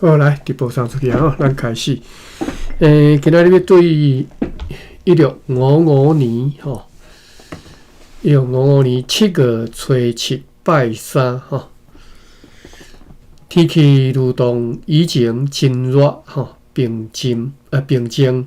好，來直播送出去啊！咱開始。今仔日欲對1655年吼，1655年7月初7拜三吼，天氣如同以前真熱吼，平靜平靜。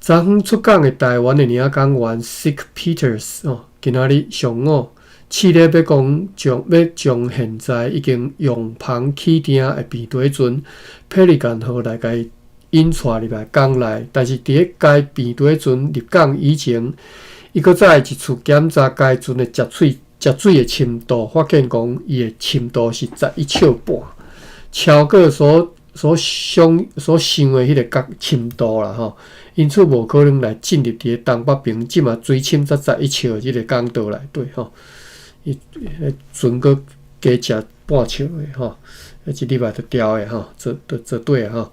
昨昏出港的台灣的領港員 Sick Peters 吼，今仔日上午試咧欲講將欲將現在已經揚帆起碇的平底船佩利干號來共伊引帶入來港內，但是佇咧該平底船入港以前，伊閣再一次檢查該船的食水的深度，發現講伊的深度是11尺半，超過所想的彼个角深度啦吼，因此無可能來進入佇咧東北爿，這馬水深才十一尺的這个港道內底吼。伊彼船閣加食半尺的吼，一入來就牢的吼，坐就坐底吼。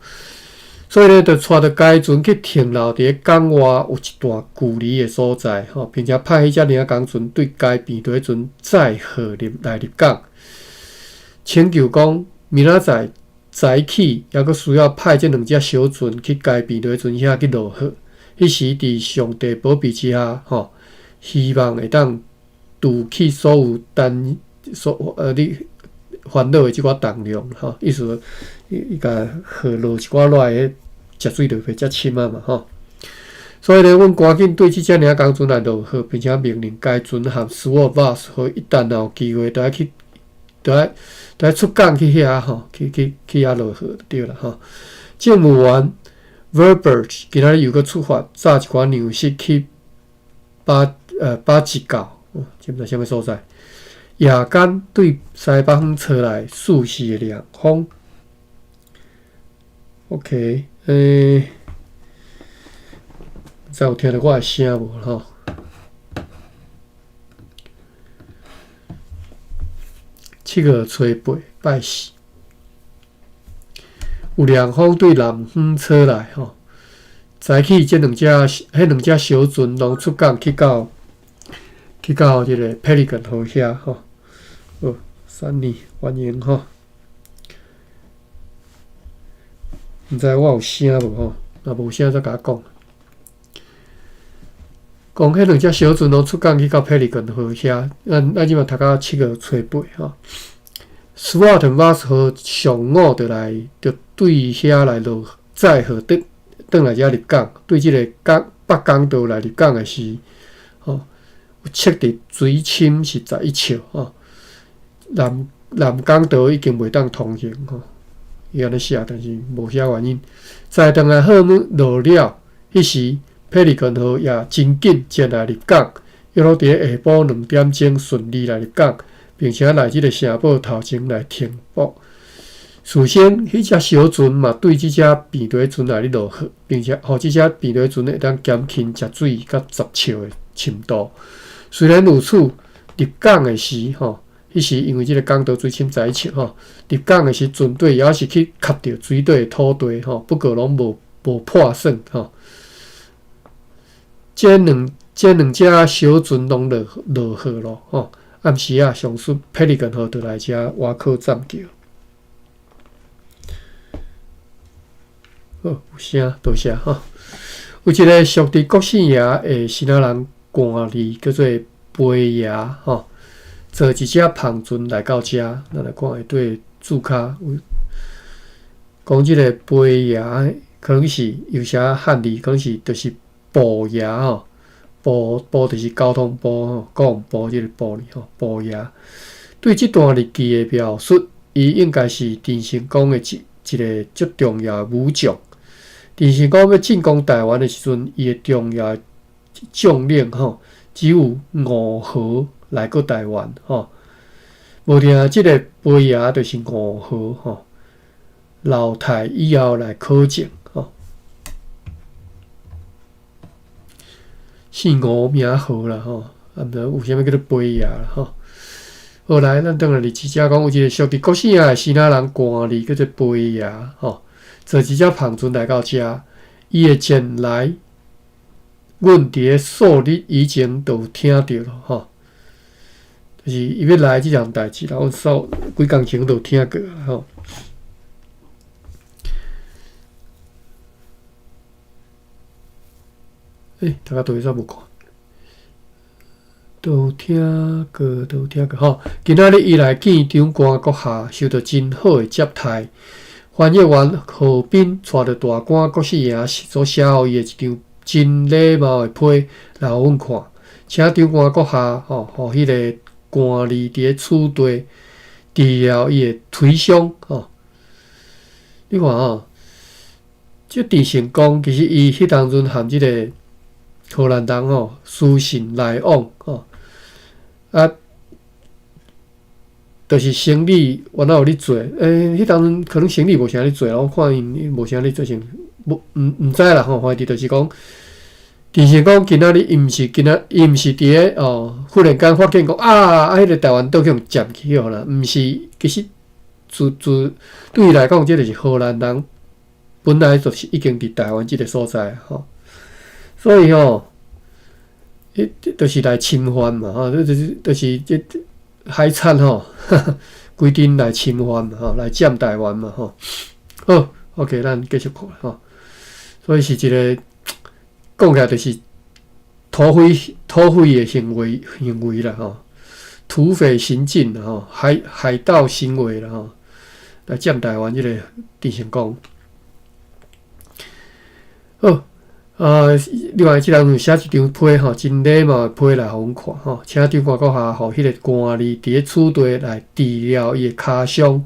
所以咧，就帶著該船去停留佇咧港外有一段距離的所在吼，並且派彼隻領港船對該平底船載貨入來入港，請求講明仔載早起，猶閣需要派這兩隻小船去該平底船遐去落貨。彼時佇上帝保庇之下，吼，希望會當除去所有擔所你煩惱的這寡重量，吼，意思伊共貨落一寡落來，食水就袂遮深啊嘛，吼。所以咧，阮趕緊對這隻領港船來落貨，並且命令該船和斯沃巴斯號一旦若有機會，就愛去，就愛出港去遐吼，去遐落貨就對啦吼。政務員 Verburg 今仔日又閣出發，載一寡糧食去巴吉港，這毋知啥物所在。夜間對西北方吹來四時的涼風。OK，毋知有聽著我的聲無吼？7月初8拜四，有涼風對南方吹來吼。早起，這兩隻、彼兩隻小船攏出港去到這个佩利根號遐吼。好，三年歡迎吼。毋知我有聲無吼？若無聲再共我講。講彼兩隻小船攏出港去到佩利根號遐，咱這馬讀到7月初8吼。斯瓦特瓦斯號上午就來，就對遐來落載貨，轉來遮入港，對這个港北港道來入港的時，吼，有測佇水深是十一尺吼。南港道已經袂當通行吼，伊按呢寫，但是無寫原因。載轉來貨物落了，彼時佩利根號也真緊前來入港，約莫佇咧下晡2點鐘順利來入港，並且來這个城堡頭前來停泊。事先，彼隻小船嘛對這隻平底船來咧落貨，並且予這隻平底船會當減輕食水佮10尺的深度。雖然如此，入港的時吼，彼時因為這个港道水深十一尺吼，入港的時船底猶是去磕著水底的土地吼，不過攏無破損吼。這兩隻小船攏落貨咯吼。暗時仔，上述佩利根號就來遮倚靠棧橋。好，有聲，多謝吼。有一个屬佇國姓爺的支那人官吏，叫做貝爺吼，坐一隻帆船來到遮，咱來看下底注跤有講這个貝爺可能是有寫漢字，可能是就是部爺吼，部就是交通部吼，國防部這个部吼，部爺。對這段日記的描述，伊應該是鄭成功的一个足重要的武將。鄭成功欲進攻台灣的時陣，伊的重要將領吼，只有吳和來過台灣吼。無定這个贝爺就是吳和吼，老太以後來考證吼。姓吳名和啦吼，啊毋知有啥物叫做贝爺啦吼。後來咱轉來日誌遮講，有一个屬佇國姓爺的支那人官吏叫做貝爺吼，坐一隻帆船來到遮，伊的前來，阮佇咧數日以前就有聽著咯吼，就是伊欲來這項代誌啦，阮數幾工前都有聽過啦吼。欸，大家都會煞無看，都聽過，都聽過吼。今仔日伊來見長官閣下，受著真好的接待。翻譯員何斌帶著大官國姓爺所寫予伊的一張真禮貌的批來予阮看，請長官閣下吼，予彼個官吏佇咧此地治療伊的腿傷吼。你看吼，這鄭成功其實伊彼當陣和這個荷蘭人吼書信來往吼，啊，就是生理原來有咧做，欸，彼當陣可能生理無啥咧做，我看𪜶無啥咧做成，無毋知啦吼，反正就是講，鄭成功今仔日伊毋是今仔，伊毋是佇咧哦，忽然間發現講啊，彼個台灣島去予佔去予啦，毋是，其實自自對伊來講，這就是荷蘭人本來就是已經佇台灣這個所在吼，所以吼，彼就是來侵犯嘛吼，這就是這海賊吼，規陣來侵犯嘛吼，來佔台灣嘛吼。好，OK，咱繼續看吼。所以是一個講起來就是土匪的行為啦吼，土匪行徑啦吼，海盜行為啦吼，來佔台灣這個鄭成功。好，啊，另外這人有寫一張批吼，真禮貌的批來予阮看吼，請長官閣下予彼個官吏佇咧此地來治療伊的跤傷，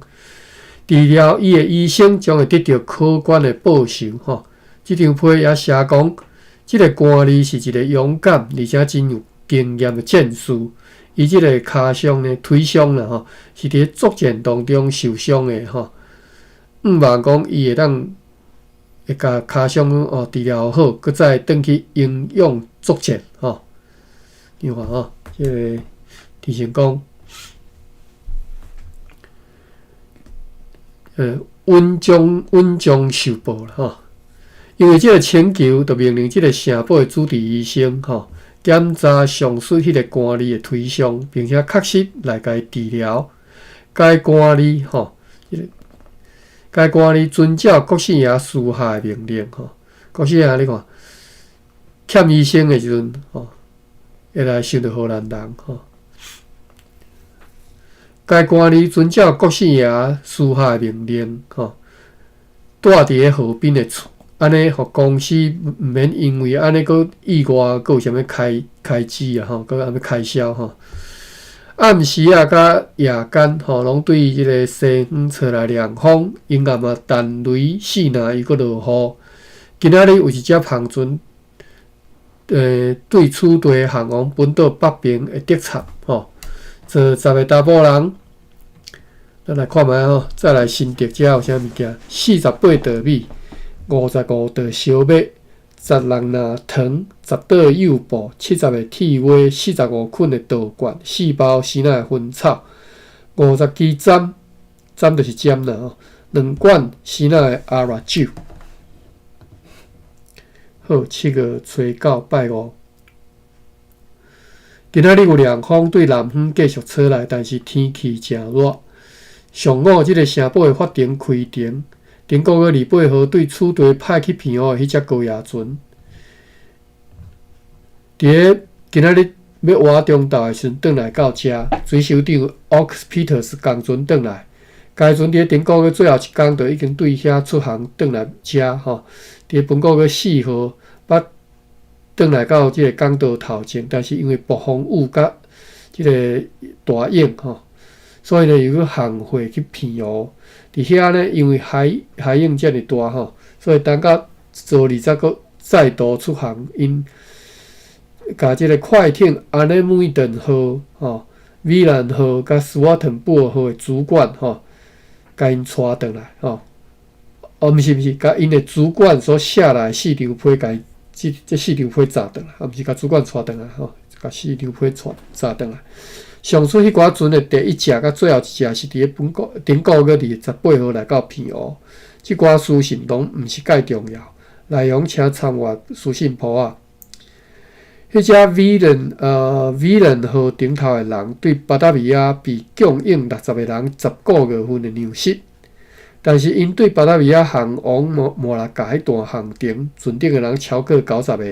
治療伊的醫生將會得著可觀的報酬吼。這張批也寫講，這個官吏是一個勇敢而且真有經驗的戰士。伊這個跤傷呢，腿傷啦吼，是佇咧作戰當中受傷的吼。向望講伊會當會共跤傷哦治療好，閣再轉去英勇作戰吼。你看吼，這個鄭成功，穩中受報啦吼。因為這個請求，就命令這個城堡的主治醫生吼，檢查上述彼個官吏的腿傷，並且確實來共伊治療。該官吏吼，這個該官吏遵照國姓爺私下的命令吼，國姓爺你看，欠醫生的時陣吼，會來想著荷蘭人吼。該官吏遵照國姓爺私下的命令吼，蹛佇咧河邊的厝，按呢，予公司毋免因為按呢閣意外閣有啥物開支啊吼，閣啥物開銷吼。暗時啊，佮夜間吼，攏對這個西方吹來涼風，陰暗啊，陳雷四若又閣落雨。今仔日有一隻帆船，對此地漢王本島北邊的竹插吼，坐10個查埔人。咱來看覓吼，再來新竹遮有啥物件？48袋米，55袋燒麥，16籃糖，10袋幼布，70個鐵鍋，45捆的稻罐，4包生的薰草，50支針，針就是針啦吼，2罐生的阿拉酒。好，7月初9拜五。今仔日有涼風對南方繼續吹來，但是天氣誠熱。上午，這個城堡的法庭開庭，頂個月28號對此地派去澎湖的彼隻高壓船，佇咧今仔日欲倚中晝的時陣，轉來到遮，水手長 Ox Peters 仝船轉來，該船佇咧頂個月最後一工就已經對遐出航轉來遮吼。佇咧本個月4號，捌轉來到這個港道頭前，但是因為暴風雨佮這個大湧吼，所以呢，又閣航回去澎湖。佇遐呢，因為海湧遮爾大吼，所以等到昨日才閣再度出航。𪜶共這個快艇阿內姆頓號、吼米蘭號佮斯瓦滕布爾號的主管吼，共𪜶帶轉來吼。哦，毋是毋是，共𪜶的主管所寫來四張批，共這四張批載轉來，啊，毋是共主管帶轉來吼，共四張批帶載轉來。上述彼寡船的第一隻佮最後一隻是佇咧本個頂個月28號來到澎湖。這寡書信攏毋是蓋重要，內容請參閱書信簿仔。彼隻威廉號頂頭的人對巴達維亞被供應60個人10個月份的糧食，但是𪜶對巴達維亞航往馬六甲彼段航程，船頂的人超過90個。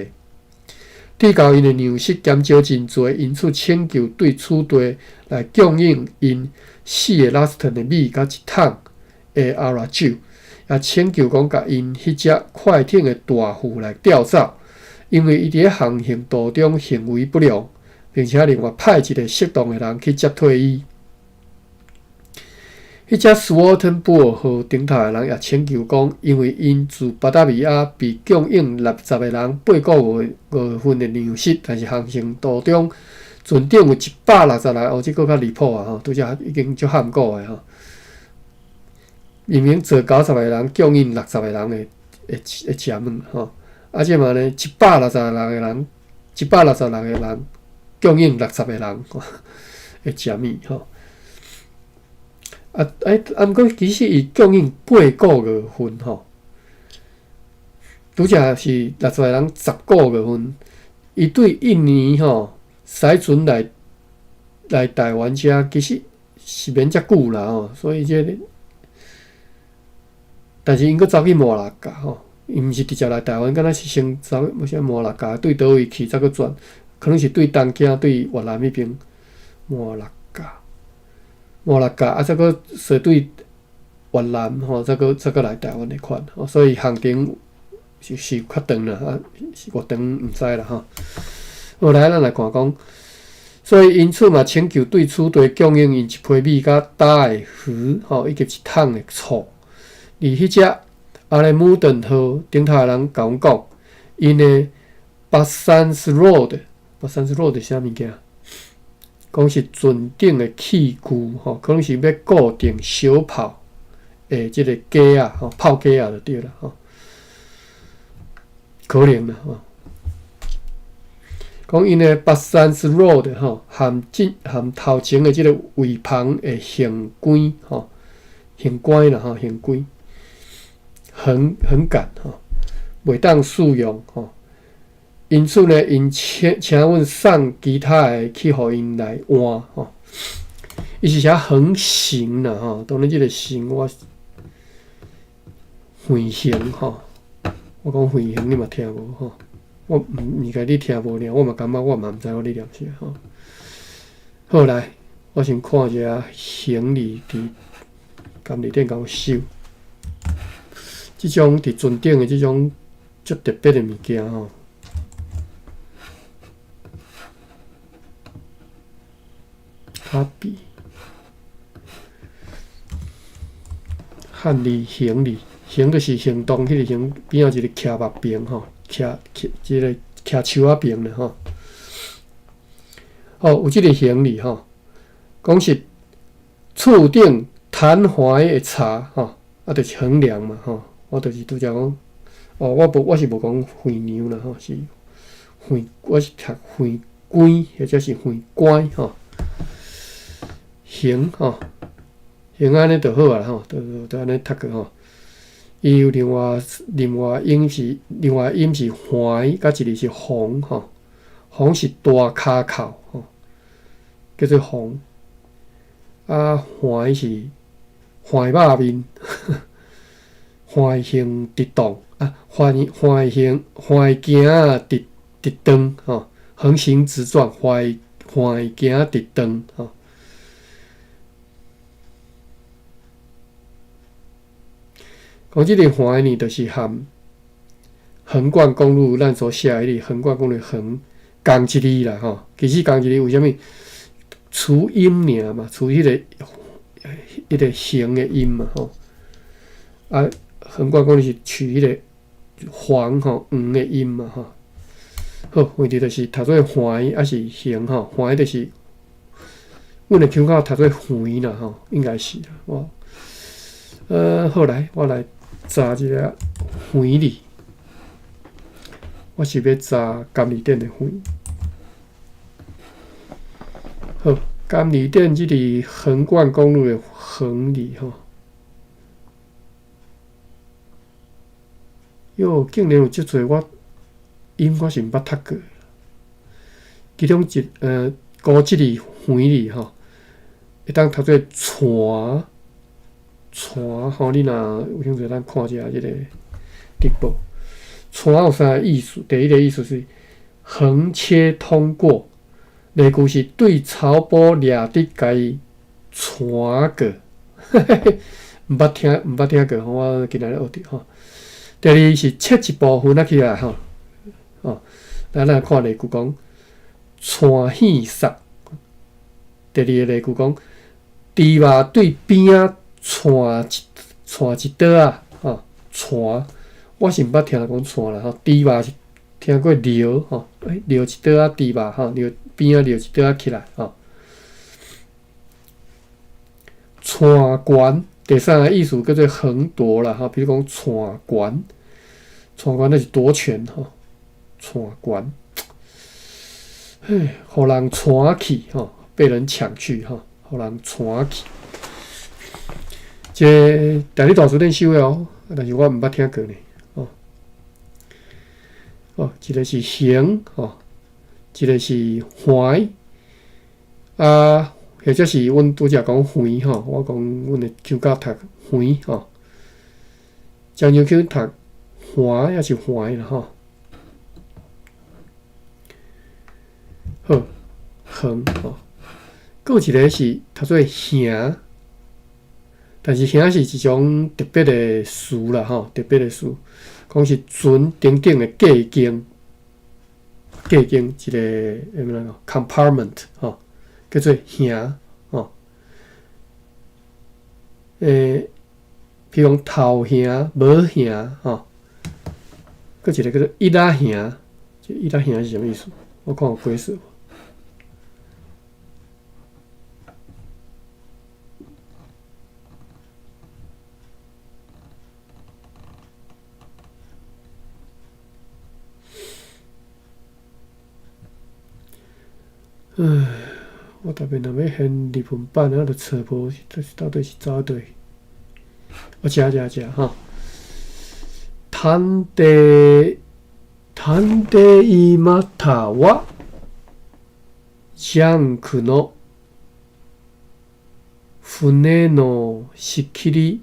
提到𪜶的糧食減少真濟，因此請求對此地來供應𪜶四个 laston 的米佮一桶的阿拉酒，也請求講共𪜶彼隻快艇的大副來調走，因為伊佇咧航行途中行為不良，並且另外派一個適當的人去接替伊。彼隻 Swarten Boer 號頂頭的人也請求講，因為𪜶自巴達維亞被供應六十個人八個月五份的糧食，但是航行途中船頂有160人，哦，這閣較離譜啊！吼，拄才已經足罕古的吼。明明坐九十個人供應六十個人的食物吼，啊，這馬呢一百六十六個人，一百六十六個人供應六十個人的食物吼。啊，欸，啊，毋過其實伊供應八個月份吼，拄才是六十個人十個月份，伊對印尼吼駛船來台灣遮，其實是免遮久啦吼，所以這個，但是𪜶閣走去馬六甲吼，伊毋是直接來台灣，敢若是先走去啥馬六甲，對佗位去再閣轉，可能是對東京對越南彼邊馬六甲。馬六甲啊，再閣踅對越南吼，再閣來台灣的款，所以航程是較長啦，啊，是偌長毋知啦吼。後來咱來看講，所以因此嘛，請求對此地供應𪜶一批米佮焦的魚吼，以及一桶的醋。而彼隻阿雷姆頓號頂頭的人共阮講，𪜶的 basantsrod，basantsrod 是啥物件？講是船頂的器具吼，可能是欲固定小炮的這個架仔吼，炮架仔就對啦吼，可能啦吼。講𪜶的 basantsrod 吼，含進含頭前的這個圍帆的橫杆吼，橫杆啦吼，橫杆，橫橫桿吼，袂當使用吼。因此呢，𪜶請阮送其他的去予𪜶來換吼。伊是寫橫行啦吼，當然這個行我橫行吼，我講橫行你嘛聽無吼？我毋應該你聽無爾，我嘛感覺我嘛毋知我咧念啥吼。好來，我先看一下行李佇監理店共我收，這種佇船頂的這種足特別的物件吼。卡比漢字行李，行就是行動，彼個行邊仔一個徛目邊吼，徛徛這個徛樹仔邊啦吼。哦，有這個行李吼，講是厝頂曇橫的柴吼，啊，就是橫梁嘛吼。我就是拄才講，哦，我無我是無講橫梁啦吼，是橫，我是讀橫杆或者是橫杆吼。行吼，行按呢就好啊吼，就按呢讀過吼。伊有另外音是另外音是橫，佮一个是紅吼，紅是大跤口吼，叫做紅。啊，橫是橫肉面，橫行直動啊，橫橫行橫行直直轉吼，橫行直撞，橫橫行直轉吼。講這個橫呢，就是含橫貫公路，咱所寫的彼個橫貫公路橫仝一字啦吼。其實仝一字為啥物？取音爾嘛，取彼個橫的音嘛吼。啊，橫貫公路是取彼個黃吼黃的音嘛吼。好，問題就是讀做橫抑是橫吼？橫就是阮的腔口讀做橫啦吼，應該是啦。我好來，我來查一下橫字。我是欲查監理店的橫。好，監理店這個橫貫公路的橫字吼。喲，竟然有遮濟我音我是毋捌讀過。其中一古這個橫字吼，會當讀做船船吼，你若有興趣，咱看一下這個直播。船有三个意思，第一個意思是橫切通過。例句是對草埔掠得共伊竄過，毋捌聽，毋捌聽過吼，我今仔日學著吼。第二是切一部分仔起來吼，哦，來咱來看例句講，竄耳索。第二个例句講，豬肉對邊仔竄一竄一刀仔，吼，竄，我是毋捌聽人講竄啦吼，豬肉是聽過撩吼，欸，撩一刀仔豬肉吼，撩邊仔撩一刀仔起來吼。竄權，第三个意思叫做橫奪啦吼，比如講竄權，竄權就是奪權吼，竄權，嘿，予人竄去吼，被人搶去吼，予人竄去。這個台語大辭典收的哦，但是我毋捌聽過呢，哦。哦，一个是橫吼，一个是橫，啊，或者是阮拄才講橫吼，我講阮的丘甲讀橫吼，漳州腔讀橫抑是橫啦吼。好，橫吼，閣有一个是讀做橫，但是橫是一種特別的詞啦吼，特別的詞，講是船頂頂的隔間，隔間一个按怎講 compartment 吼，叫做橫吼。欸，比如講頭橫、尾橫吼，閣一个叫做一仔橫，這一仔橫是啥物意思？我看有解釋無？唉，我特別若欲現日文版，我就揣無，這是到底是走佗？哦，遮遮遮吼。探偵探偵またはジャンクの船の仕切り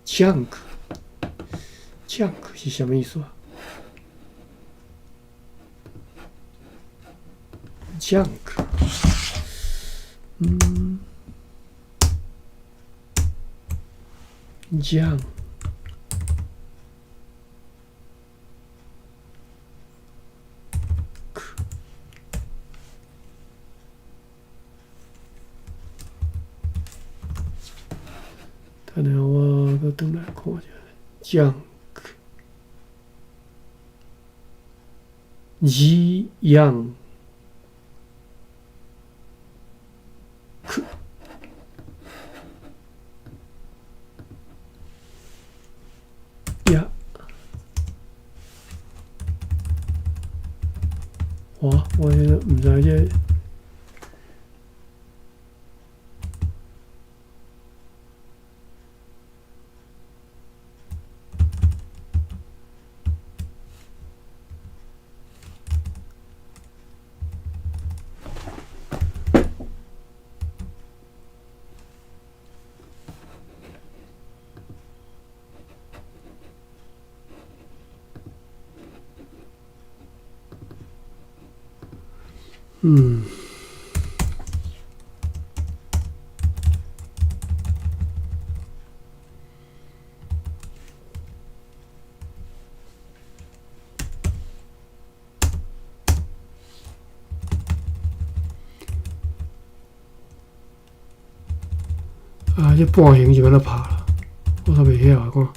ジャンクジャンク是啥物意思啊？ジャンク，嗯，ジャンク，等下我閣轉來看一下，ジャンク，ジヤン。呀，我我毋知這個。嗯。啊，這半形是欲按怎拍啦？我煞袂曉啊，看。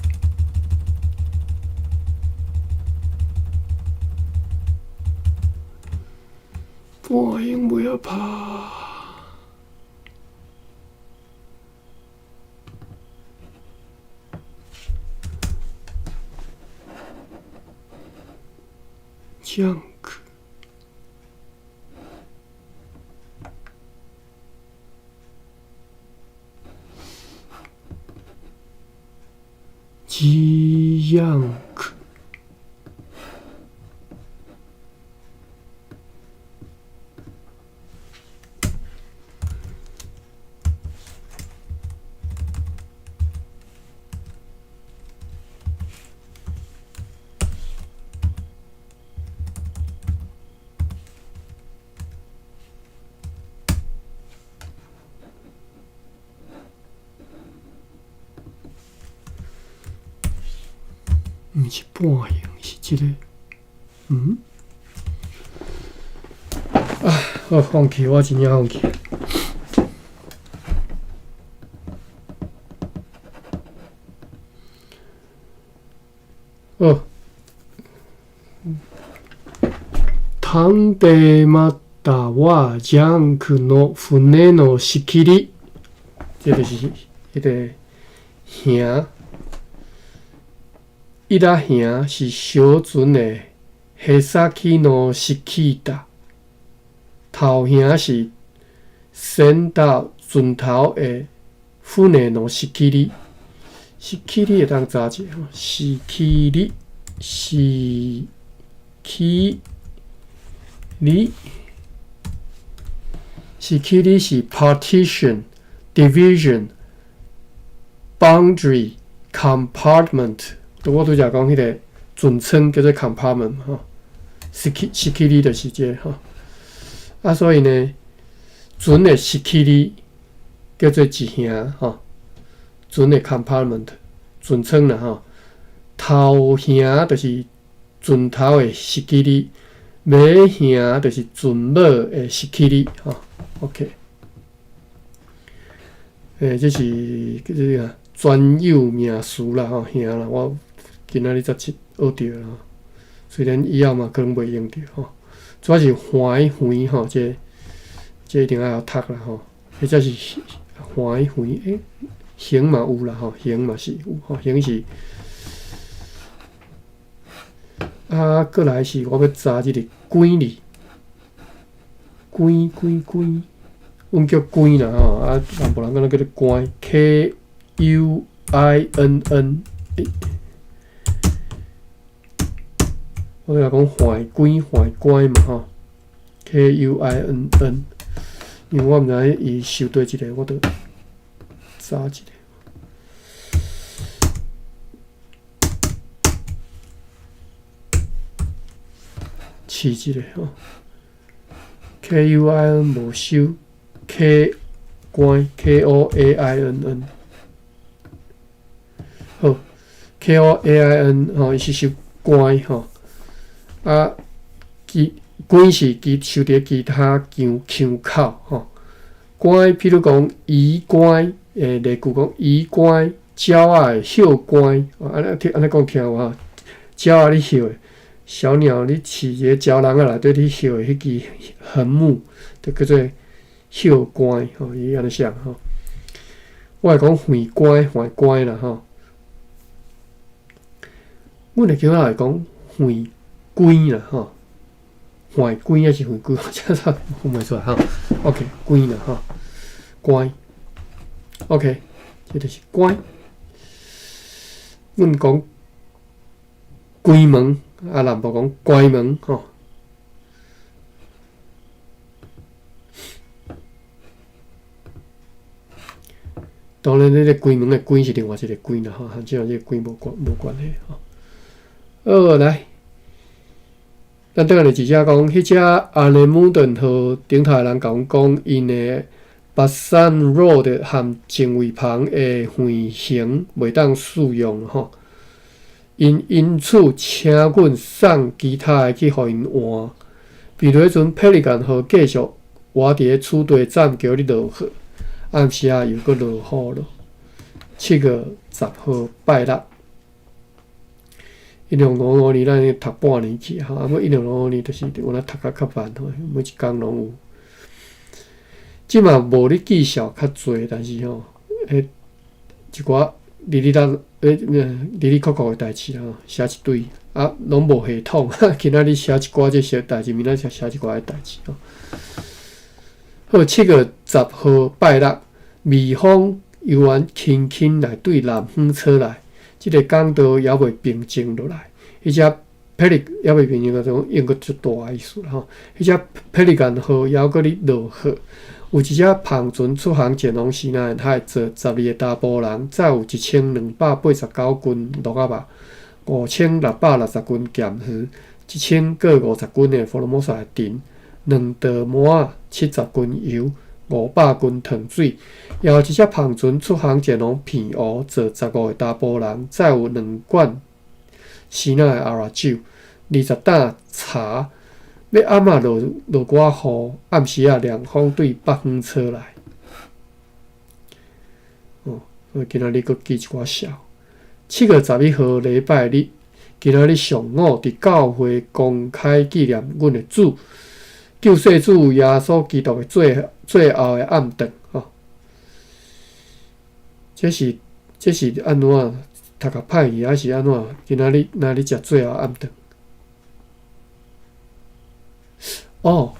半形袂曉拍。ジヤンク。毋是半形，是這个，嗯？啊，好，放棄，我真正放棄。好，探偵またはジャンクの船の仕切り，這就是彼个舷。伊拉舷是小船的舳先の仕切り，頭舷是先頭船頭的船の仕切り。仕切り會當查者吼，仕切り，仕切り，仕切り是 partition、division、boundary、compartment。我拄才講彼个船艙叫做 compartment 吼，仕切仕切り就是這个吼。啊，所以呢，船的仕切り叫做一舷吼，船的 compartment 船艙啦吼。頭舷就是船頭的仕切り，尾舷就是船尾的仕切り吼。OK，這是叫做啥？專有名詞啦吼，舷啦，我今仔日才學著啦。雖然以後嘛可能袂用著吼，主要是橫橫吼，這這一定愛曉讀啦吼，或者是橫橫橫嘛有啦吼，橫嘛是有吼，橫是。啊，閣來是我欲查這个關字，關關關，阮叫關啦吼，啊，南部人敢若叫做關，K U I N N，我著講橫關橫關嘛吼，K U I N N，因為我毋知伊收佗一个，我著查一个。試一下吼，K U I N 無收，K 關 K O A I N N，好，K O A I N 吼，伊是收關吼，啊，其關是其收佇其他腔腔口吼，關譬如講魚關，例句講魚關，鳥仔的葉關，按呢聽按呢講聽有無？鳥仔咧葉的。小鳥，你飼一个鳥籠仔內底，咧葉的彼支橫木，就叫做葉關吼，伊按呢寫吼。我會講橫關，橫關啦吼。阮會叫仔會講橫關啦吼，橫關抑是橫關，這煞分袂出來吼。OK，關啦吼，關。OK，這就是關。阮講關門。啊，南部講關門吼。當然，這个關門的關是另外一个關啦吼，和這個關無關無關係吼。好，來，咱轉來一隻講，彼隻阿雷姆頓號頂頭的人共阮講，𪜶的 Bassan Road 和前衛旁的橫行袂當使用吼。𪜶因此請阮送其他的去予𪜶換。比如彼陣佩利干號繼續倚佇咧此地棧橋咧落雨，暗時仔又閣落雨囉。7月10號拜六，1655年咱已經讀半年去吼，啊，1655年就是有影讀較較慢吼，每一工攏有。這馬無咧記數較濟，但是吼，彼一寡哩哩啦。哩哩扣扣的代誌啦，寫一堆啊，攏無系統。今仔日寫一寡這些代誌，明仔載寫一寡彼代誌吼。好，7月10號拜六，微風猶原輕輕來對南方吹來，這个港道猶未平靜落來。彼隻佩利猶未平靜落來，就用閣足大的意思啦吼。彼隻佩利干號猶閣咧落雨。有一隻帆船出航前往西南海，載12个查埔人，載有1289斤鹿仔肉，5660斤鹹魚，1050斤的福爾摩沙的陳，兩袋麻仔，70斤油，500斤糖水。也有一隻帆船出航前往澎湖，載15个查埔人，載有兩罐西奈的阿拉酒，20担柴，欲暗仔落落寡雨，暗时仔凉風對北方吹來。哦，所以今仔日閣記一寡數。7月11號禮拜日，今仔日上午佇教會公開紀念阮的主救世主耶穌基督的最最後的暗頓。吼，這是按怎讀較歹去，還是按怎？今仔日若咧食最後暗頓？哦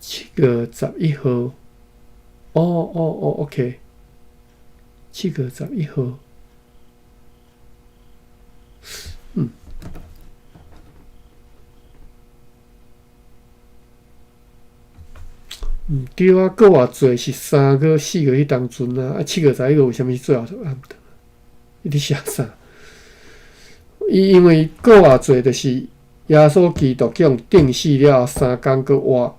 ，7月11號，哦哦哦，OK，七月十一號，毋對啊，閣偌濟是3月4月彼當陣啊，啊7月11號為啥物是最後一暗頓？伊佇寫啥？伊因為閣偌濟就是耶穌基督去予釘死了後3工閣活，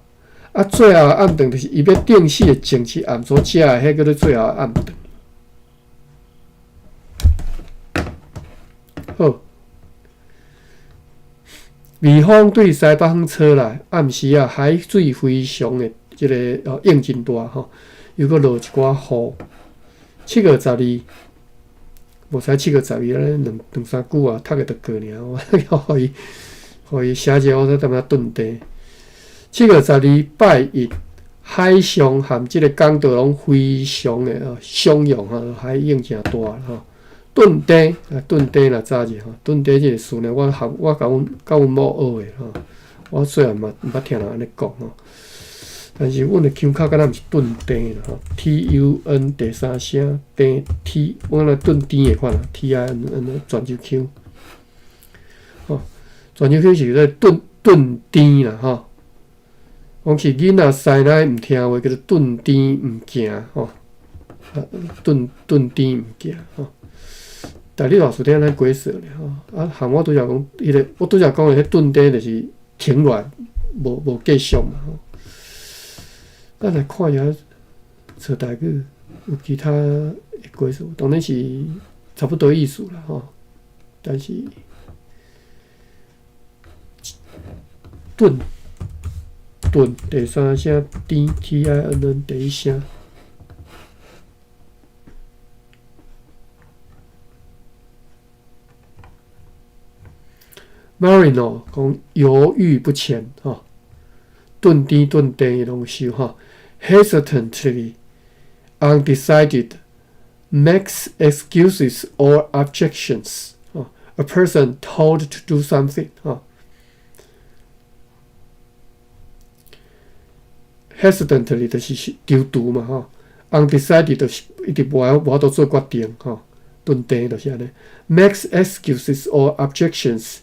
啊最後暗頓就是伊欲釘死的前一暗所食的，彼叫做最後暗頓。好，微風對西北方吹來，暗時仔海水非常的這个哦湧真大吼，又閣落一寡雨。七月十二，無使七月十二，按呢兩兩三句啊，讀個就過爾，我予伊，予伊寫者，我才踮遐頓地。七月十二拜一，海上含這个港道攏非常的哦洶湧吼，海湧誠大吼。頓地啊，頓地若早者吼，頓地這个詞呢，我含我共阮佮阮某學的吼，我細漢嘛毋捌聽人按呢講吼。但是阮的腔口敢若毋是頓地啦吼，T U N 第三聲地 T，我敢若頓甜的款啦，T I N N 泉州腔，吼，泉州腔是咧頓頓甜啦吼。講是囡仔師奶毋聽話，叫做頓甜毋行吼，頓頓甜毋行吼。但你老師聽咱解釋咧吼，啊，含我拄才講，彼个我拄才講的彼頓地就是停落來，無無繼續嘛吼。咱來看一下找台語有其他的解釋，當然是差不多意思啦吼。但是頓頓第三聲甜 T I N N 第一聲。Marino 講猶豫不前，吼，頓甜頓地攏收吼，hesitantly, undecided, makes excuses or objections，吼，a person told to do something，吼，hesitantly 就是躊躇嘛，吼，undecided 就是一直無無法度做決定，吼，頓地就是按呢，makes excuses or objections。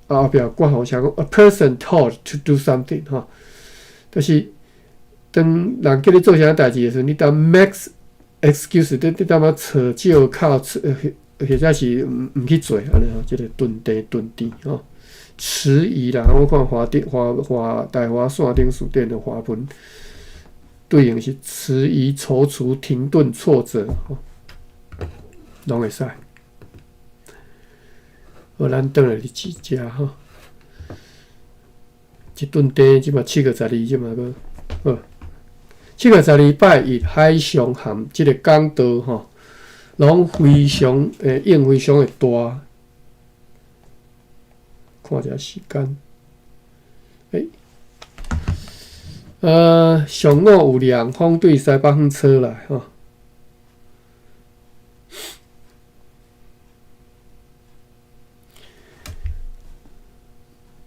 啊，後壁括號寫講，a person told to do something，吼，就是當人叫你做啥代誌的時陣，你當 makes excuse，你當仔找借口，或者是毋毋去做，按呢吼，這个頓地頓地吼，遲疑啦。我看華頂華華大華線頂辭典的華文對應是遲疑、躊躇、停頓、挫折，吼，攏會使。好，咱轉來佇遮吼，一頓地這馬七月十二，這馬閣好。七月十二拜一，海上含這个港道吼，攏非常會湧非常的大。看一下時間，欸，上午有涼風對西北方吹來吼。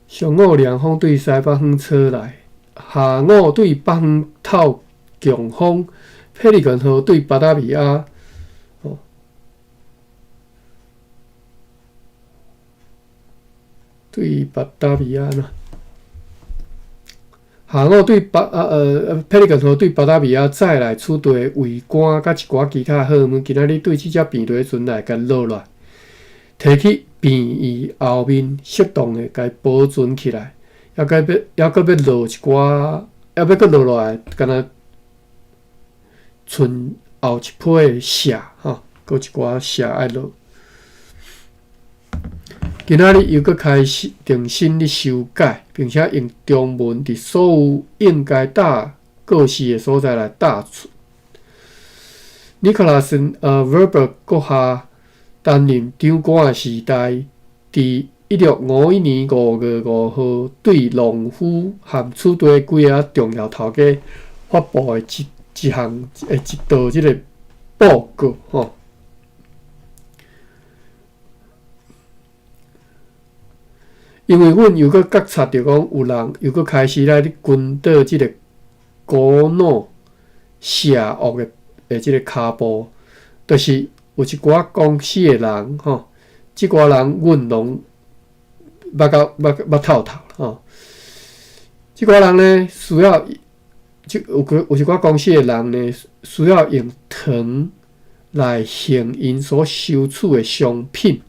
上午涼風對西北方吹來，下午對北方透強風，佩利根號對巴達維亞，哦，對巴達維亞吶。下午對巴啊呃佩利根號對巴達維亞載來此地圍竿佮一寡其他貨物，今仔日對這隻病毒船來共落來，提去病院後面適當的共保存起來，猶閣欲猶閣欲落一寡，猶欲閣落落來，敢若賰後一批的瀉吼，閣一寡瀉愛落。今仔日又閣開始重新咧修改，並且用中文佇所有應該打告示的所在來打出。尼可拉斯·Verburg 閣下擔任長官的時代，佇1651年5月5號對農夫和土地幾个重要頭家發布的一一項的一道這个報告吼。因為阮又閣覺察著講，有人又閣開始來咧跟倒這个古老邪惡的這个跤步，就是有一寡公司的人吼，這寡人阮攏捌到捌捌透透吼。這寡人呢，需要這有個有一寡公司的人呢，需要用糖來還𪜶所收取的商品。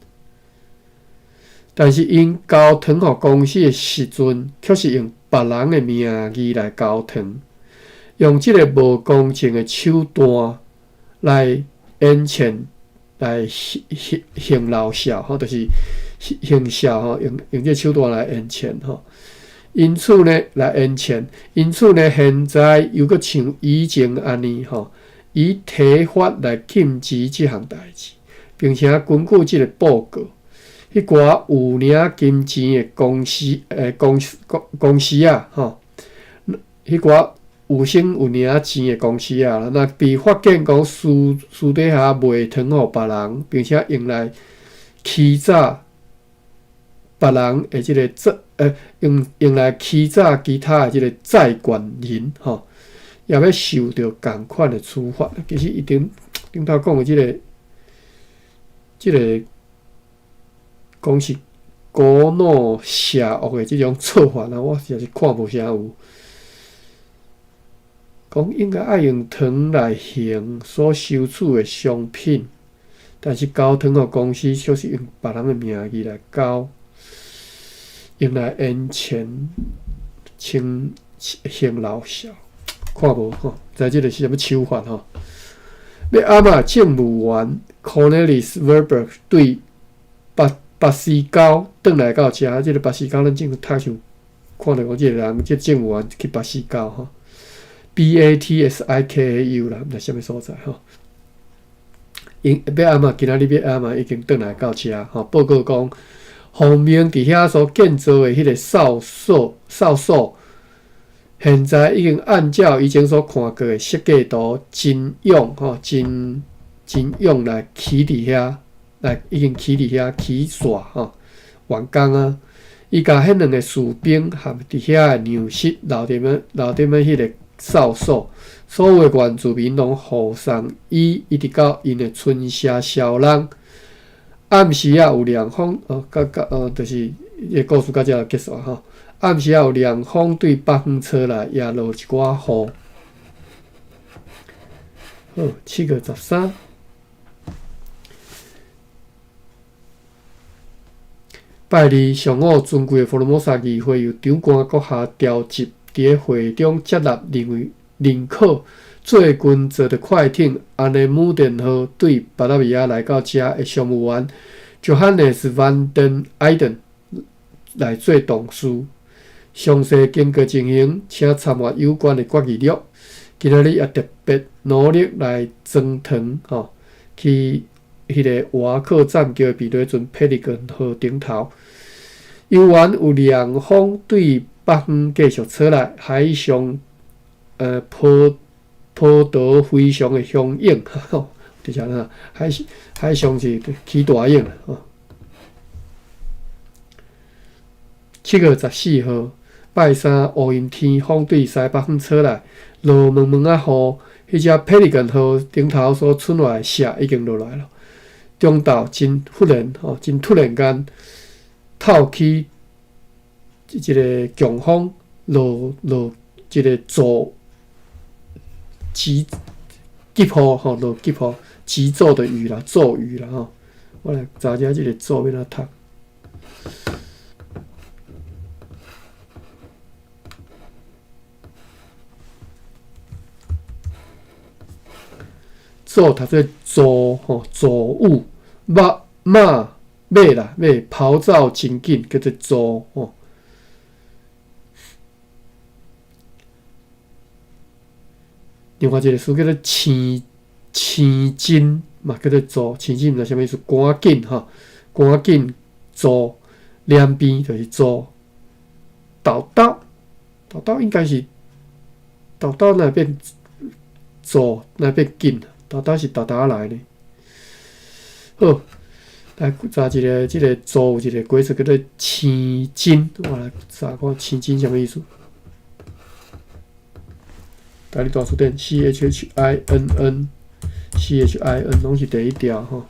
但是𪜶交糖予公司的時陣，卻是用別人的名義來交糖，用這个無公正的手段來演錢，來行行行漏數吼，就是行銷吼，用這个手段來演錢吼。因此呢，來演錢，因此呢，現在又閣像以前按呢吼，以提法來禁止這項代誌，並且根據這个報告。彼寡有領金錢的公司，公司公公司啊，吼，彼寡有先有領錢的公司啊，若被發現講私私底下賣糖予別人，並且用來欺詐別人的這个債，用用來欺詐其他的這个債權人，吼，也欲受著仝款的處罰。其實伊頂頂頭講的這个，這个。講是古老邪惡的這種做法啊，我實在是看無啥有。講應該愛用糖來還所收取的商品，但是交糖予公司卻是用別人的名義來交，用來還錢，清還老小，看無吼？知這个是啥物手法吼？欲按怎政務員 Cornelis Verburg 對巴巴斯高轉來到遮，這个巴斯高咱前讀書看著講這个人，這个政務員去巴斯高吼，BATSIKAU 啦，毋知啥物所在吼。𪜶欲按怎今仔日欲按怎已經轉來到遮吼，報告講，奉命佇遐所建造的彼个哨所，哨所，現在已經按照以前所看過的設計圖，真勇吼，真真勇來起佇遐。來已經起佇遐起煞吼，完工啊！伊共彼兩个士兵含佇遐的糧食留佇物留佇物彼个哨所，所有的原住民攏護送伊一直到𪜶的村舍消人。暗時仔有涼風哦，甲甲哦，就是這个故事到遮就結束吼。暗時仔有涼風對北方吹來，也落一寡雨。好，7月13。拜二上午，尊貴的福爾摩沙議會由長官閣下調集，佇咧會中接納認為認可最近坐著快艇安尼姆電號對巴達維亞來到遮的商務員 Johannes van den Eyden 來做董事。詳細經過情形，請參閱有關的決議錄。今仔日也特別努力來裝糖吼，去。彼个瓦克棧橋的避雷船佩利根號頂頭，猶原有涼風對北方繼續吹來，海上波波濤非常的洶湧，就是按怎，海海上是起大湧吼。7月14號，拜三烏陰天，風對西北方吹來，落毛毛仔雨，彼隻佩利根號頂頭所出來的雪已經落來了。中晝真忽然吼，真突然間透起一个強風，落落一个驟急急雨吼，落急雨，急驟的雨啦，驟雨啦吼。我來查一下這个驟欲按怎讀。驟讀做骤吼，骤雨，马马馬啦，馬跑走真緊，叫做速吼。另外一个詞叫做青青真嘛，叫做速，青真毋知啥物意思，趕緊吼，趕緊速，兩邊就是速。豆豆，豆豆應該是豆豆若變速，若變緊，豆豆是豆豆來呢。好，來查一个，這个速有一個解釋叫做青真，我來查看青真啥物意思。台語大辭典 C H H I N N C H I N 攏是第一條吼。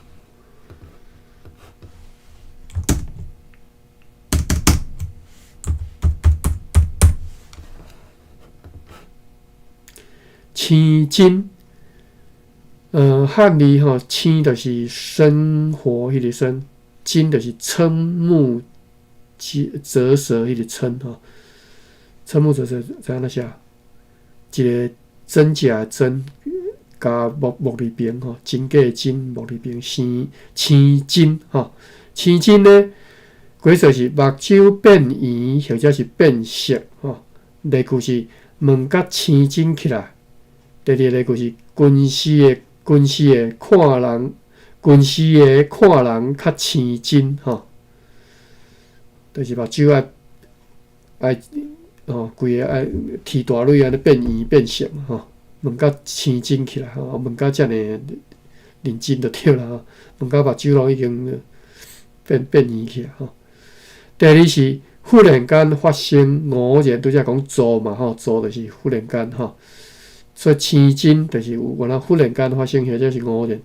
青真，漢字吼，青就是生活彼个生，真就是瞠目結舌彼個瞠吼，瞠目結舌知按怎寫？一個真假的真加木木字邊吼，真假的真木字邊，生青真吼，青真呢，解說是目睭變圓或者是變色吼。例句是問甲青真起來。第二個例句是近視的看人，近視的看人較青真吼，就是目睭愛愛吼，規个愛提大蕊按呢變圓變色嘛吼，問甲青真起來吼，問甲遮爾認真就對啦吼，問甲目睭攏已經變圓起來吼。第二是忽然間發生偶然，拄才講驟嘛吼，驟就是忽然間吼，所以青真就是有原來忽然間發生，或者是偶然。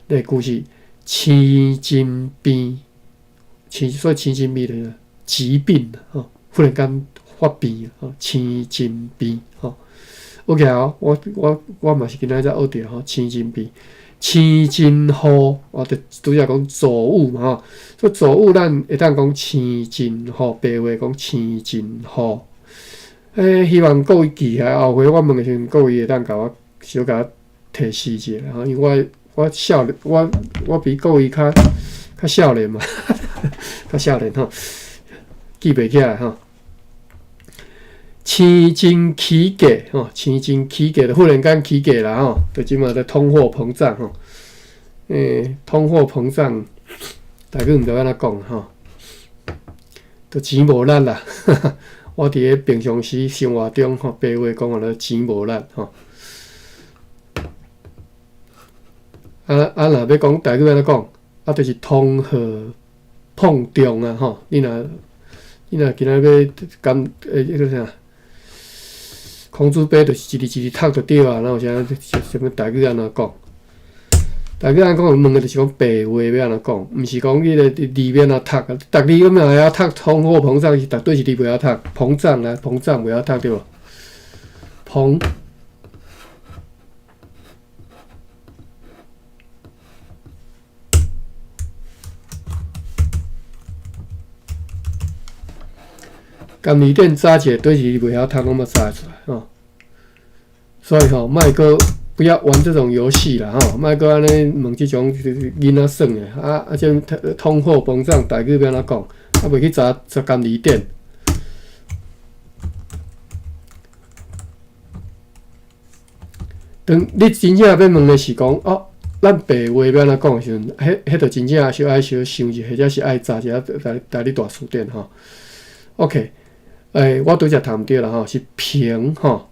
例句是青真病，青所以青真病就是疾病吼，忽然間發病吼，青真病吼。OK 哦，我嘛是今仔才學著吼，青真病，青真雨，我就拄才講驟雨嘛吼，所以驟雨咱會當講青真雨，白話講青真雨。希望各位記起來，後回我問的時陣，各位會當共我小共提示一下吼，因為我少年，我比各位較少年嘛，較少年吼，記袂起來吼。青真起價吼，青真起價，忽然間起價啦吼，就這馬咧通貨膨脹吼，通貨膨脹，大家毋知按怎講吼，就錢無力啦。我佇咧平常時生活中吼，白話講話咧錢無力吼。啊，若欲講台語按怎講？啊，就是通貨膨脹啊吼！你若今仔欲講彼个啥？孔子杯就是一字一字讀就對啊，哪有啥啥物台語按怎講？台語按怎講？問的就是講白話欲按怎講，毋是講彼个字欲按怎讀啊？逐字敢若會曉讀通貨膨脹是絕對是字袂曉讀，膨脹啊，膨脹袂曉讀對無？膨含字典查一下，佗一字袂曉讀，攏嘛查會出來吼。所以吼，莫閣不要玩這種遊戲啦吼，莫閣按呢問這種囡仔耍的啊啊！這通貨膨脹，台語欲按怎講？啊，袂去查查含字典。當你真正欲問的是講哦，咱白話欲按怎講的時陣，彼就真正小愛小想一下，或者是愛查一下台語大辭典吼。OK，我拄才讀毋對啦吼，是膨吼，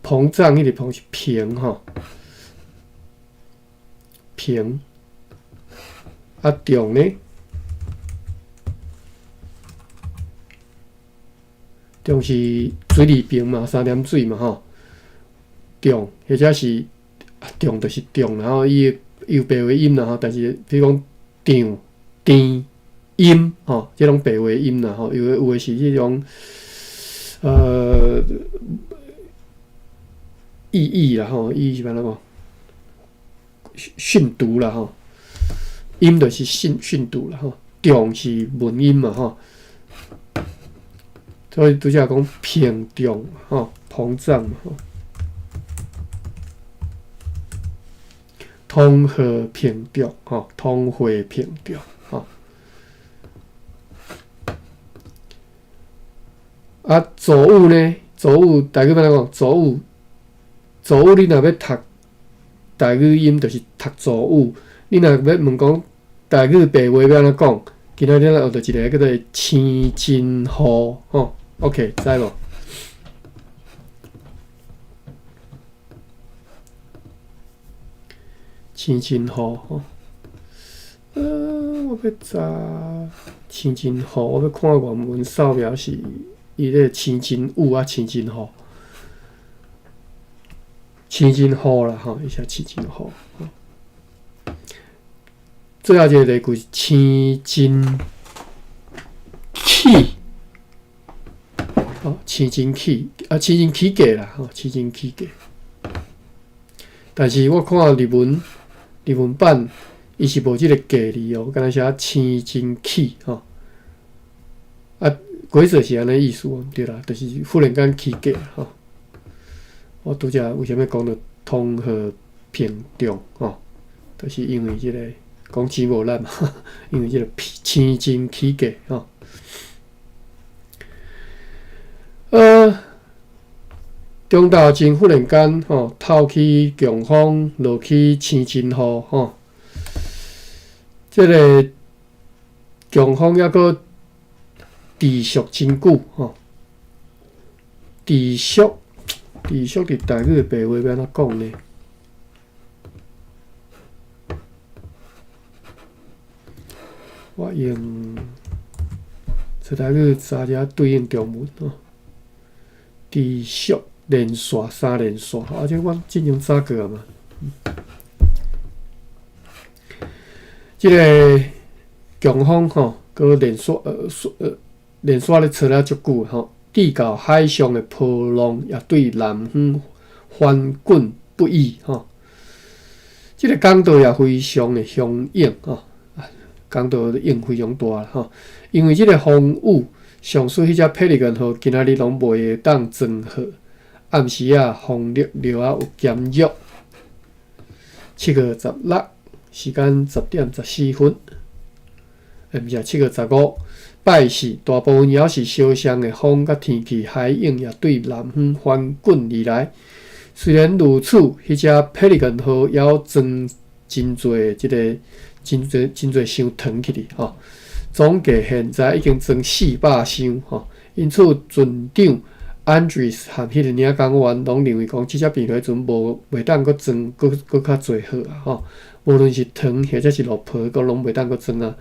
膨脹彼個膨是膨吼，膨啊脹呢？脹是水字邊嘛，三點水嘛吼，脹或者是脹就是脹，然後伊有白話音啦吼，但是比如講脹、甜、音吼，這攏白話音啦吼，有的是彼種意義啦吼，意義是按怎講？訓讀啦吼，音就是訓讀啦吼，脹是文音嘛吼，所以拄才講膨脹吼，膨脹嘛吼，通貨膨脹吼，通貨膨脹吼。啊，祖语呢？祖语台语欲按怎讲？祖语，祖语你若欲读台语音，就是读祖语。你若欲问讲台语白话欲按怎讲？今仔日咱学著一个叫做青真雨吼。OK，知无？青真雨吼。我欲查青真雨，我欲看原文扫描是伊咧青真雨啊，青真雨，青真雨啦吼，伊写青真雨。最后一个例句是青真起，哦，青真起啊，青真起价啦，吼，青真起价。但是我看日文版，伊是无這个價字哦，敢若寫青真起吼。啊，規則是按呢意思哦，對啦，就是忽然間起價吼。我拄才為啥物講著通貨膨脹吼？就是因為這個講錢無力嘛，因為這個青真起價吼。中晝前忽然間吼，透起強風，落起青真雨吼。這个強風猶閣持續真久吼，持續持續佇台語的白話欲按怎講呢？我用這台語查遮對應中文吼，持續連續三連續，啊，這我之前查過啊嘛。這个強風吼，閣連續連續咧吹了足久吼，至到海上的波浪也對南方翻滾不已吼。這个港道也非常的汹湧吼，港道湧非常大啦吼，因為這个風雨，上述彼隻佩利根號今仔日攏袂會當裝貨，暗時仔風力料仔有減弱。7月16。時間10點14分，毋是7月15，拜四，大部分猶是相像的風佮天氣，海湧也對南方翻滾而來。雖然如此，彼隻佩利根號猶裝真濟這个真濟真濟箱糖去哩吼。總計現在已經裝400箱吼。因此，船長安德斯和彼个領港員攏認為講，這隻避雷船無袂當閣裝閣閣較濟貨啊吼。無論是糖或者是落皮，閣攏袂當閣裝啊，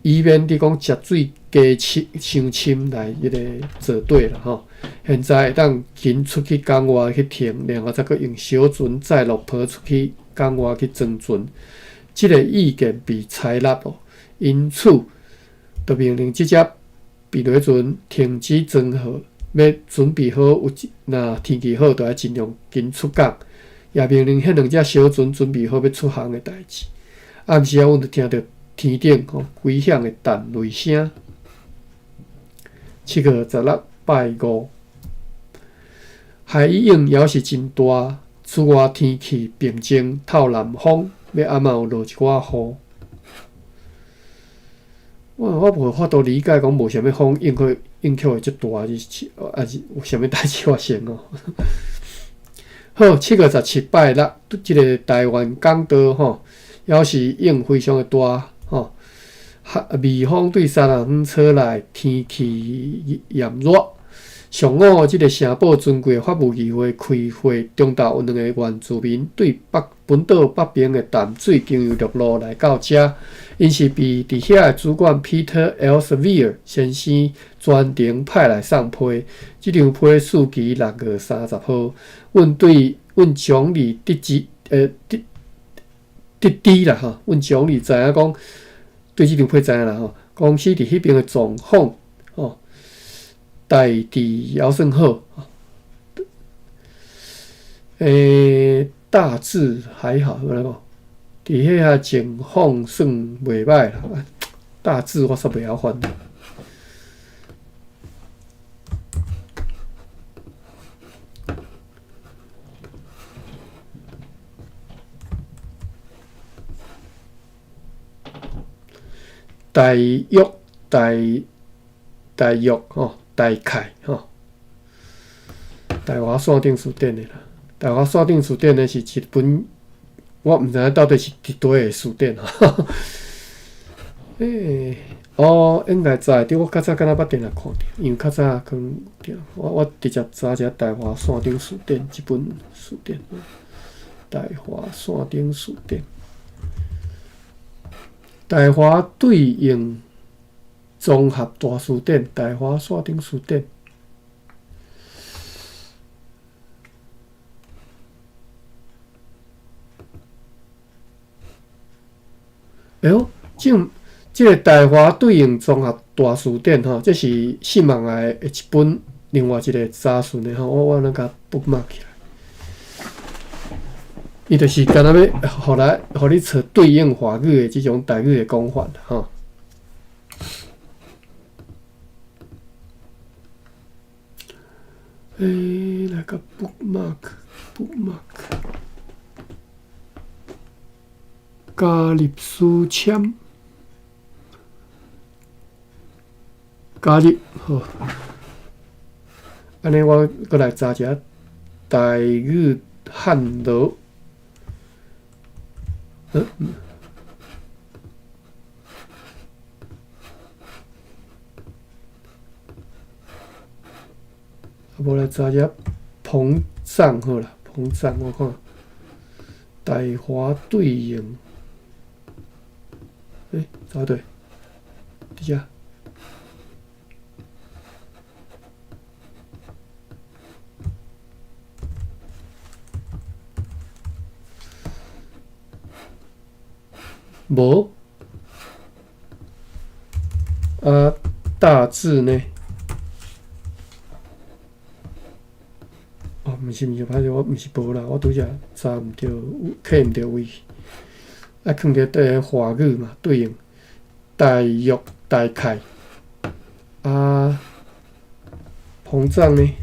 以免你講食水加深傷深來彼个做底啦吼。現在會當緊出去港外去停，然後再閣用小船載落皮出去港外去裝船。這个意見被採納哦，因此就命令這隻避雷船停止裝貨，欲準備好有若天氣好，就愛盡量緊出港。也命令彼兩隻小船準備好欲出航的代誌。暗時仔，阮就聽著天頂吼危險的彈雷聲。7月16拜五，海湧猶是真大，此外天氣平靜，透南風，欲暗仔有落一寡雨。我無法度理解講無啥物風影響影響會遮大，是抑是有啥物代誌發生哦？好，7月17拜六，這个台灣港道吼，猶是湧非常的大吼，微風對三人遠吹來，天氣炎熱。上午，這个城堡尊貴法務議會開會，中晝有兩个原住民對北本島北邊的淡水經由陸路來到遮，𪜶是被佇遐的主管 Peter Elsevier 先生專程派來送批。這張批署期6月30號。阮對阮總理得知，得得知啦吼，阮總理知影講，對這張批知影啦吼，公司佇彼邊的狀況吼，代誌猶算好，大致還好，怎講？佇遐情況算袂䆀啦，大致我煞袂曉翻。大約大大約吼，大概吼，大华线顶词典的啦。大华线顶词典呢是一本，我毋知影到底是佇佗的词典吼。欸，哦，應該知，對，我較早敢若捌定定看著，因為較早可能對，我直接查一下大華線頂詞典這本詞典，大華線頂詞典，大華對應綜合大詞典，大華線頂詞典。哎喲，這個大華對應綜合大辭典吼，這是新網的一本，另外一個查詢的吼，我咱共 bookmark 起來。伊就是干焦欲，予來，予你揣對應華語的這種台語的講法吼。欸，來共 bookmark，bookmark，加入書籤。加入好，按呢我閣來查一下台語漢羅，嗯，啊無來查一下膨脹好啦，膨脹我看大華對應，欸，查對，佇遮。無啊，大致呢？哦，毋是毋是，歹勢，我毋是無啦，我拄則查毋著，刻毋著位。啊，囥佇底華語嘛，對應大約大概啊，膨脹呢？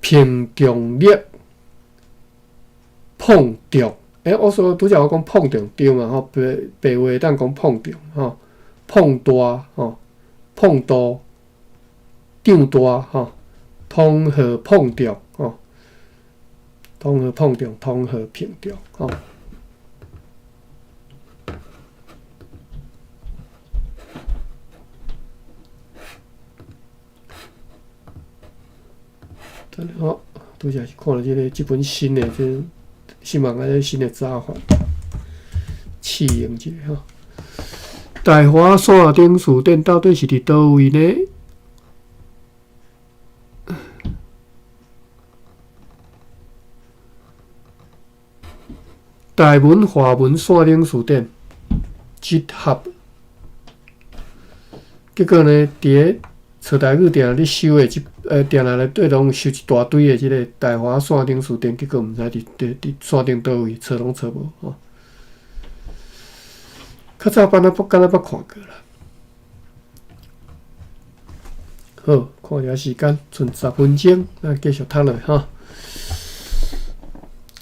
膨脹力，碰撞，欸，我說拄則我講碰撞對嘛吼，白白話會當講碰撞吼，碰大吼，碰大，脹大吼，通貨膨脹吼，通貨膨脹，通貨膨脹吼。好，拄則是看了這個這本新的這新網仔新的查法，試用一下吼。大華線頂詞典到底是佇佗位呢？台文華文線頂詞典結合，結果呢，佇咧揣台語定咧收的這，定定內底攏收一大堆的這個大華線頂詞典，結果毋知佇線頂佗位，揣攏揣無吼。較早版仔捌敢若捌看過啦。好，看一下時間，賰10分鐘，咱繼續讀落吼。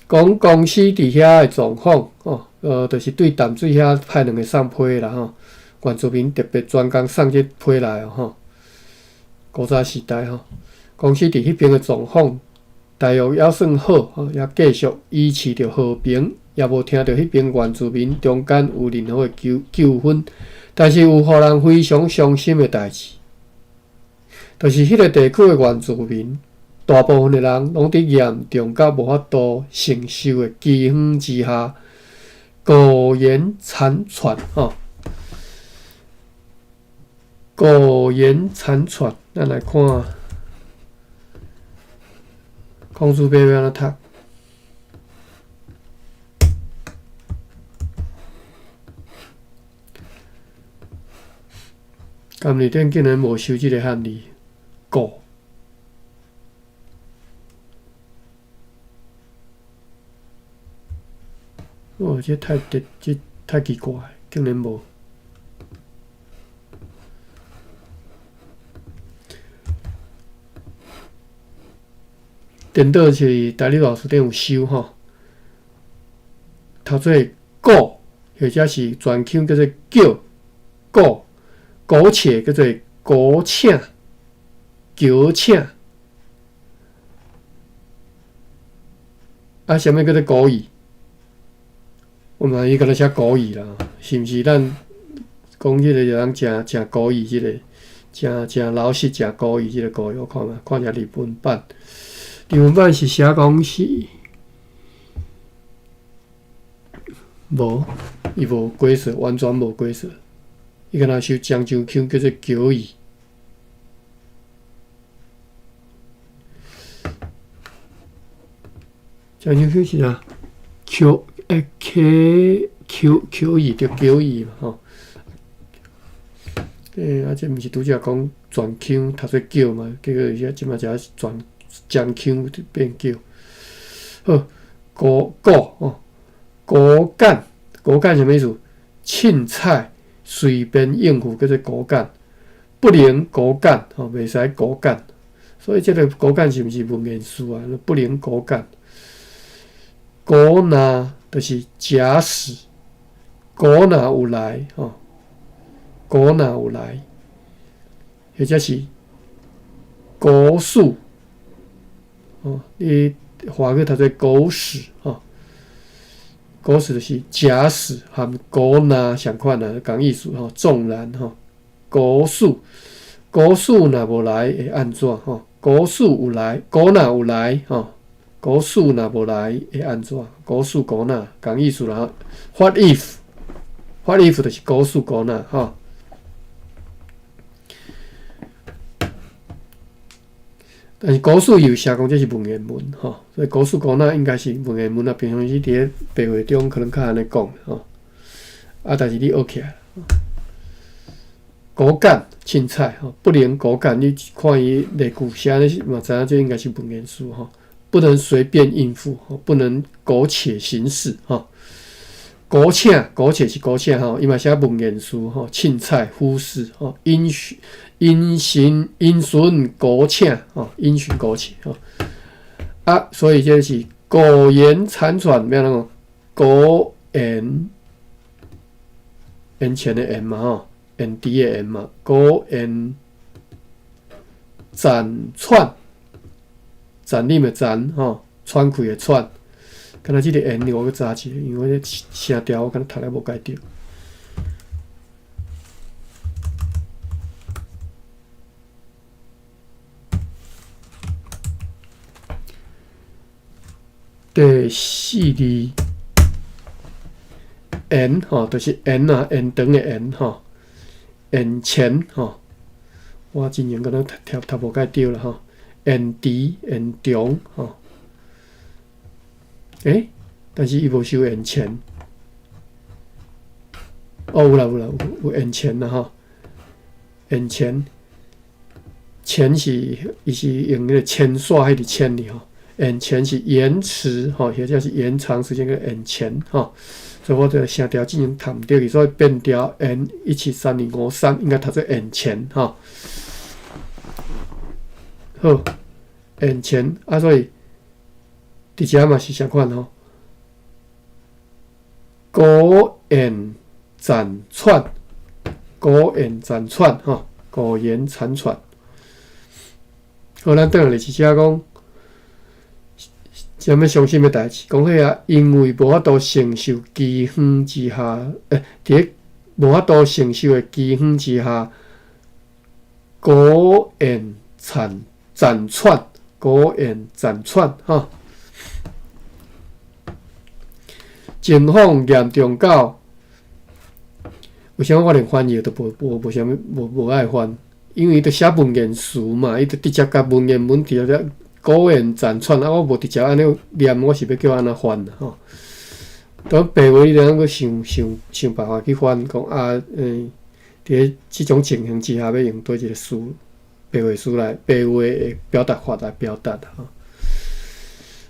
講公司佇遐的狀況，吼，就是對淡水遐派兩个送批啦，吼。原住民特別專工送這批來哦，吼。古早時代吼，公司佇彼爿的狀況大約猶算好，吼，也繼續維持著和平，也無聽著彼爿原住民中間有任何的糾紛。但是有予人非常傷心的代誌，就是彼个地區的原住民，大部分的人攏佇嚴重甲無法度承受的饑荒之下，苟延殘喘，吼。苟延殘喘，咱來看，孔子欲按怎讀？甘里典竟然無收這个漢字，苟。哦，這太這太奇怪，竟然無。顛倒是台語老師典有收吼，讀做苟或者是泉腔叫做叫苟苟且叫做苟且苟且。啊，啥物叫做古语？我嘛伊敢若写古语啦，是毋是？咱讲彼个人诚诚古语，這個誠誠老實，誠古語，這個古語，我看覓，看一下日文版。日文版是寫講是無，伊無解說，完全無解說。伊敢若收漳州腔叫做橋語。漳州腔是啥？橋欸，K 橋橋語對橋語嘛吼。欸，啊，這毋是拄才講泉腔讀做叫嘛？結果伊這這馬才泉漳腔變叫。好，古古吼，古簡古簡啥物意思？凊彩隨便應付叫做古簡，不能古簡吼，袂使古簡。所以這個古簡是毋是文言詞啊？不能古簡。古若就是假使，古若有來吼，古若有來，或者是古史吼，你華語讀做狗屎吼，狗屎就是假使含古若相款啊，仝意思吼，縱然吼，古史古史若無來會按怎吼？古史有來，古若有來吼。古史若無來會按怎？古史古若仝意思啦。What if？What if 就是古史古若吼。但是古史有寫講這是文言文吼，所以古史古若應該是文言文啊。平常時佇咧白話中可能較按呢講吼。啊，但是你學起來，古簡凊彩吼，不能古簡。你看伊例句寫咧嘛，知影這應該是文言詞吼。不能隨便應付，不能苟且行事，吼。苟且，苟且是苟且，吼，伊嘛寫文言詞，吼，凊彩忽視，吼，因循因循因循苟且，吼，因循苟且，吼。啊，所以這是苟延殘喘，欲按怎講？苟延延前的延嘛，吼，延遲的延嘛，苟延殘喘。殘忍的殘吼，喘氣的喘，敢若這個延我閣查一下，因為我這聲調我敢若讀了無蓋對。第四字延吼，就是延啊，延長的延吼，延前吼，我之前敢若讀讀無蓋對啦吼。延遲、延長，吼，欸，但是伊無收延前，哦，有啦有啦，有有延前啦吼，延前，前是伊是用彼個牽線彼個牽哩吼，延前是延遲吼，或者是延長時間叫延前吼，所以我這個聲調之前讀毋對去，所以變調延173253應該讀做延前吼。好，延前啊，所以佇遮嘛是相款吼。苟延殘喘，苟延殘喘吼，苟延殘喘。好，咱轉來是遮講，啥物傷心的代誌？講彼啊，因為無法度承受饑荒之下，欸，佇咧無法度承受的饑荒之下，苟延殘。殘喘，苟延殘喘，吼！情況嚴重到，為啥物我連翻譯都無無無啥物無無愛翻？因為伊著寫文言詞嘛，伊著直接共文言文直接苟延殘喘啊！我無直接按呢念，我是欲叫按怎翻吼？當白話你著通閣想想想辦法去翻，講啊，欸，佇咧這種情形之下，欲用佗一個詞？白話詞來，白話的表達法來表達吼。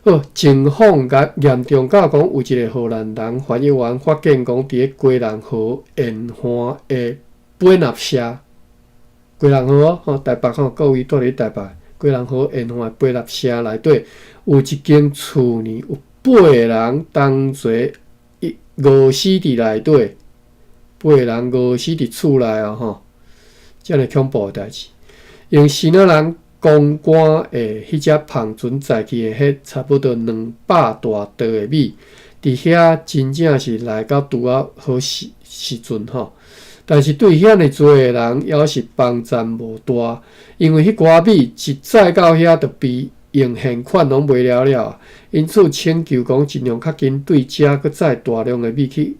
好，情況嚴嚴重到講，有一個荷蘭人翻譯員發現講，佇咧基隆河沿岸的本納社，基隆河吼，台北吼，各位住佇台北，基隆河沿岸的八納社內底有一間厝呢，有八個人同齊一餓死佇內底，八个人餓死佇厝內哦吼，遮爾恐怖的代誌。用支那人公關的彼隻帆船載去的彼差不多200大袋的米，佇遐真正是來到拄仔好時時陣吼。但是對遐爾濟的人，猶是幫贊無大，因為彼寡米一載到遐，就被用現款攏賣了了。因此請求講盡量較緊對遮閣載大量的米去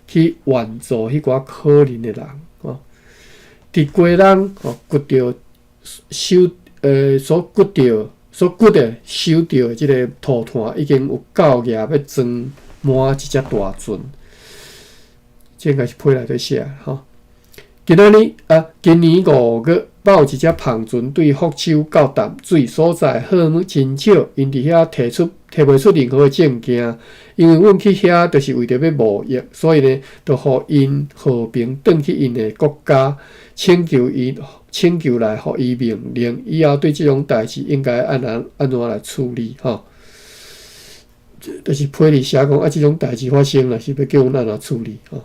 去援助彼寡可憐的人吼。佇基隆吼，掘著收所掘著所掘的收著的這个塗炭已經有夠額欲裝滿一隻大船。這應該是批內底寫吼。今仔日啊，今年5月，捌有一隻帆船對福州到淡水所在，貨物真少，𪜶佇遐提出提袂出任何的證件，因為阮去遐就是為著欲貿易，所以呢，就予𪜶和平轉去𪜶的國家，請求𪜶請求來予伊命令，以後對這種代誌應該按怎按怎來處理吼。就是批裡寫講啊，這種代誌發生了，是欲叫阮按怎處理吼。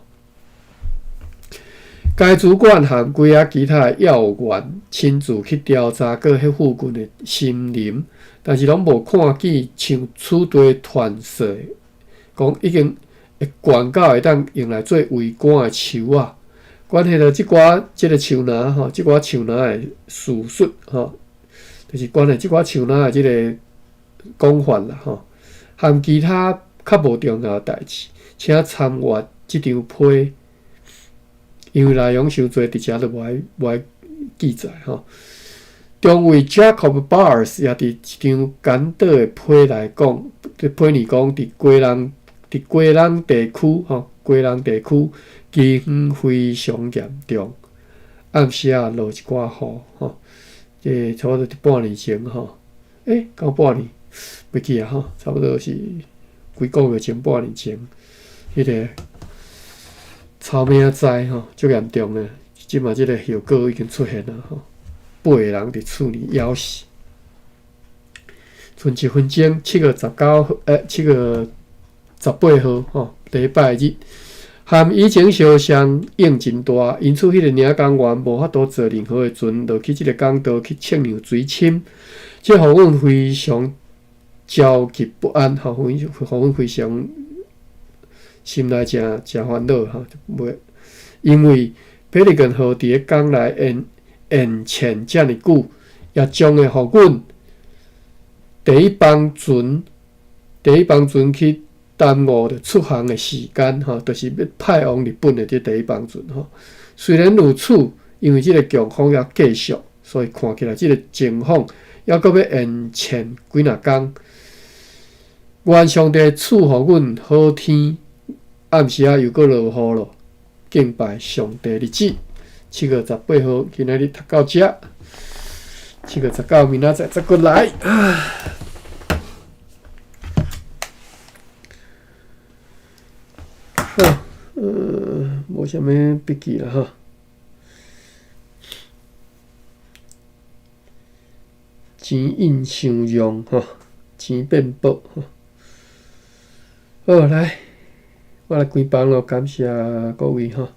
該主管和幾仔其他的要員親自去調查過彼附近的森林，但是攏無看見像此地傳說講已經會懸到會當用來做桅杆的樹仔。關係著這寡這个樹林吼，這寡樹林的事實吼，就是關係這寡樹林的這个講法啦吼，和其他較無重要的代誌，請參閱這張批。因為內容傷濟，佇遮都無愛無愛記載吼。中尉 Jacob Bars 也佇一張簡短的批來講，批裡講，佇基隆佇基隆地區吼，基隆地區饑荒非常嚴重，暗時仔落一寡雨吼，這差不多佇半年前吼，欸，敢半年？袂記啊吼，差不多是幾個月前，半年前，彼个。草嶺災吼，足嚴重的，這馬這个後果已經出現了吼，八个人佇厝裡枵死。賰一分鐘，7月19號，7月18號吼，禮拜日，和以前相像應真大，因此彼个領工員無法度坐任何的船落去這个港道去測量水深，這予阮非常焦急不安，吼，予阮非常。心內誠誠煩惱吼，袂因為ペリカン號佇咧港內延延潛遮爾久，也將會予阮第一班船第一班船去耽誤著出航的時間吼，就是欲派往日本的這第一班船吼。雖然如此，因為這个強風猶繼續，所以看起來這个情況猶閣欲延潛幾若工。願上帝賜予阮好天。暗時仔又閣落雨咯，敬拜上帝日子，7月18號，今仔日讀到遮，7月19，明仔載再閣來。好，無啥物筆記啦吼。錢印傷量吼，錢變薄吼。好，來。我來關房囉，感謝各位吼。